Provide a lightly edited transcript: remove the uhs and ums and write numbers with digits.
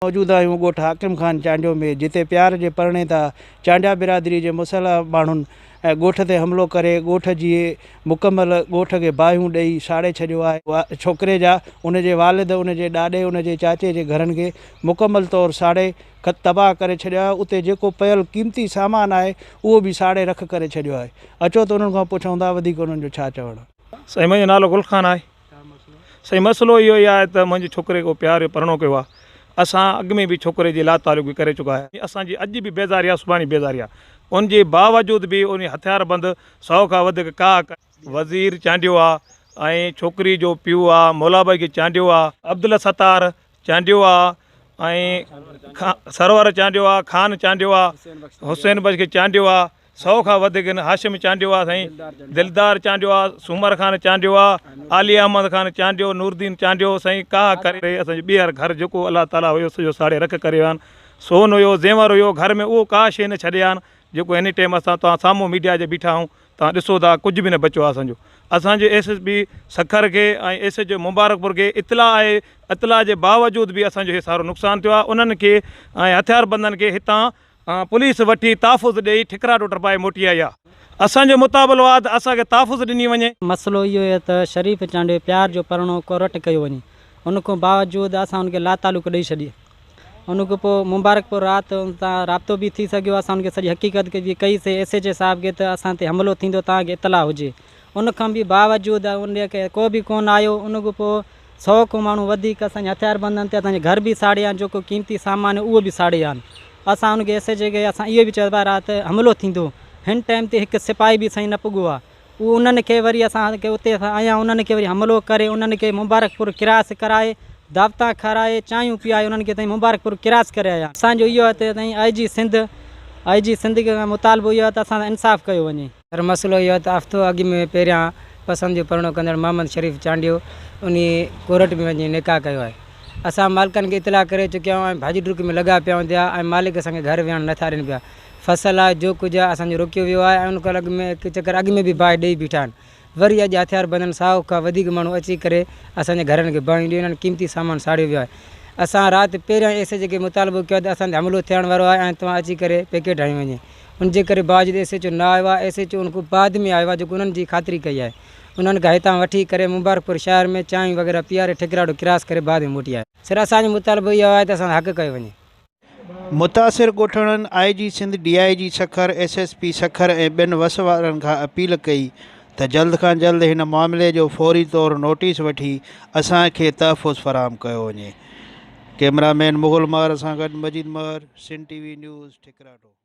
موجود آهيون ڳوٺ حاڪم خان چانڊيو ۾ جتي پيار جي پرڻي تا چانڊيا برادري جي مسلح ماڻهن ڳوٺ تي حملو ڪري ڳوٺ جي مڪمل ڳوٺ کي باهيون ڏئي ساڙي ڇڏيو آهي ڇوڪري جا ان جي والد ان جي ڏاڏي ان جي چاچي جي گهرن کي مڪمل طور ساڙي تباهه ڪري ڇڏيو آهي اتي جيڪو پيل قيمتي سامان آهي اهو به ساڙي رک ڪري ڇڏيو آهي اچو ته انهن کان پڇون ٿا وڌيڪ انهن جو ڇا چوڻ آهي. سائين منهنجو نالو گل خان آهي. سائين مسئلو اهو ئي آهي ته منهنجي ڇوڪري ڪو پيار جو پرڻو ڪيو آهي اسان اڳ ۾ به ڇوڪري جي لاتعلقي ڪري چڪا آهيون اسان جي اڄ به بيزاري آهي سڀاڻي بيزاري آهي ان جي باوجود به ان هٿيار بند سئو کان وڌيڪ ڪا وزير چانڊيو آ ۽ ڇوڪري جو پيو آ مولا بخش چانڊيو آ عبدالستار چانڊيو آ ۽ سرور چانڊيو آ خان چانڊيو آ حسين بخش چانڊيو آ سئو کان وڌيڪ آهن هاشم چانڊيو آ سائين دلدار چانڊيو آ سومر خان چانڊيو آ عالي احمد خان چانڊيو نوردين چانڊيو سائين ڪاهه ڪري اسان جو ٻيهر گهر جيڪو الله تعالي هيو سڄو ساڙي رک ڪري ويا آهن سون هيو زيور هيو گهر ۾ اهو ڪا شيء نه ڇڏي آهن جيڪو ايني ٽائيم اسان توهان سامهون ميڊيا جي بيٺا آهيون توهان ڏسو ٿا ڪجهه به نه بچيو آهي اسان جو اسان جي ايس ايس پي سکر کي ۽ ايس ايچ او مبارڪپور کي اطلاع آهي اطلاع جي باوجود به اسان جو هي سارو نقصان ٿيو آهي انهن کي ۽ هٿياربندن کي هتان پوليس وٺي تحفظ ڏيئي ٺڪراٽو ٽپائي موٽي آئي آ. اسان جو مطالبو آ ته اسان کي تحفظ ڏني وڃي. مسئلو اهو آهي ته شريف چانڊيو پيار جو پرڻو ڪورٽ ڪيو وڃي ان کان باوجود اسان ان کي لاتعلق ڏئي ڇڏي ان کان پوء مبارڪپور رات ان سان رابطو به ٿي سگهيو اسان ان کي سڄي حقيقت به ڪئي سي ايس ايچ اي صاحب کي ته اسان تي حملو ٿيندو توهان کي اطلاع هجي ان کان به باوجود ان کي ڪو به ڪونه آيو ان کان پوء سئو کان ماڻهو وڌيڪ اسان جي هٿياربندن تي اسان جي گهر به ساڙي آن جيڪو قيمتي سامان هو اهو به ساڙي آن اسان ان کي ايس ايچ اي کي اسان اهو به چيو ڀاء رات حملو ٿيندو هن ٽائيم تي هڪ سپاهي به سائين نه پڳو آ اهو انهن کي وري اسان کي اتي اسان آيا انهن کي وري حملو ڪري انهن کي مبارڪپور ڪراس ڪرائي دعوتان کارائي چانهيون پياري انهن کي سائين مبارڪپور ڪراس ڪري آيا اسان جو اهو آهي ته سائين آء جي سنڌ آء جي سنڌ کان مطالبو اهو آهي ته اسان سان انصاف ڪيو وڃي. پر مسئلو اهو آهي ته هفتو اڳ ۾ پهريان پسند جو پرڻو ڪندڙ محمد شريف چانڊيو انهي ڪورٽ ۾ وڃي نڪاح ڪيو آهي. اسان مالڪن کي اطلاع ڪري چڪيا آهيون ۽ ڀاڄ ڊڪ ۾ لڳا پيا آهيون ۽ مالڪ اسان کي گهر ويهڻ نٿا ڏين پيا. فصل آهي جو ڪجهه آهي اسان جو روڪيو ويو آهي ۽ ان کان اڳ ۾ هڪ چڪر اڳ ۾ به باهه ڏئي بيٺا آهن. وري اڄ هٿياربندن سائو کان وڌيڪ ماڻهو اچي ڪري اسان جي گهرن کي باهيون ڏيئي انهن قيمتي سامان ساڙيو ويو آهي. اسان رات پهريان ايس ايچ کي مطالبو ڪيو آهي ته اسان تي حملو ٿيڻ وارو آهي ۽ توهان اچي ڪري پيڪيٽ هنيو وڃي. ان جي ڪري باوجود ايس ايچ او نه آيو آهي ايس ايچ او ان کان بعد ۾ آيو آهي جيڪو انهن جي خاطري ڪئي آهي انهن کان هتان وٺي ڪري مبارڪپور شهر ۾ چانهيون وغيره پياري ٺڪراٺو ڪراس ڪري بعد ۾ موٽي آيا. سر اسان جو مطالبو اهو آهي ته اسان سان حق ڪيو وڃي. متاثر ڳوٺاڻن I G Sindh, D I G Sukkur, S S P Sukkur ۽ ٻين وس وارن کان اپيل ڪئي ته جلد کان جلد هن معاملي جو فوري طور نوٽيس وٺي اسان کي تحفظ فراهم ڪيو وڃي. ڪئميرا مين مغل مهر سان گڏ Majeed Mehar, Sindh T V news, Thakratho.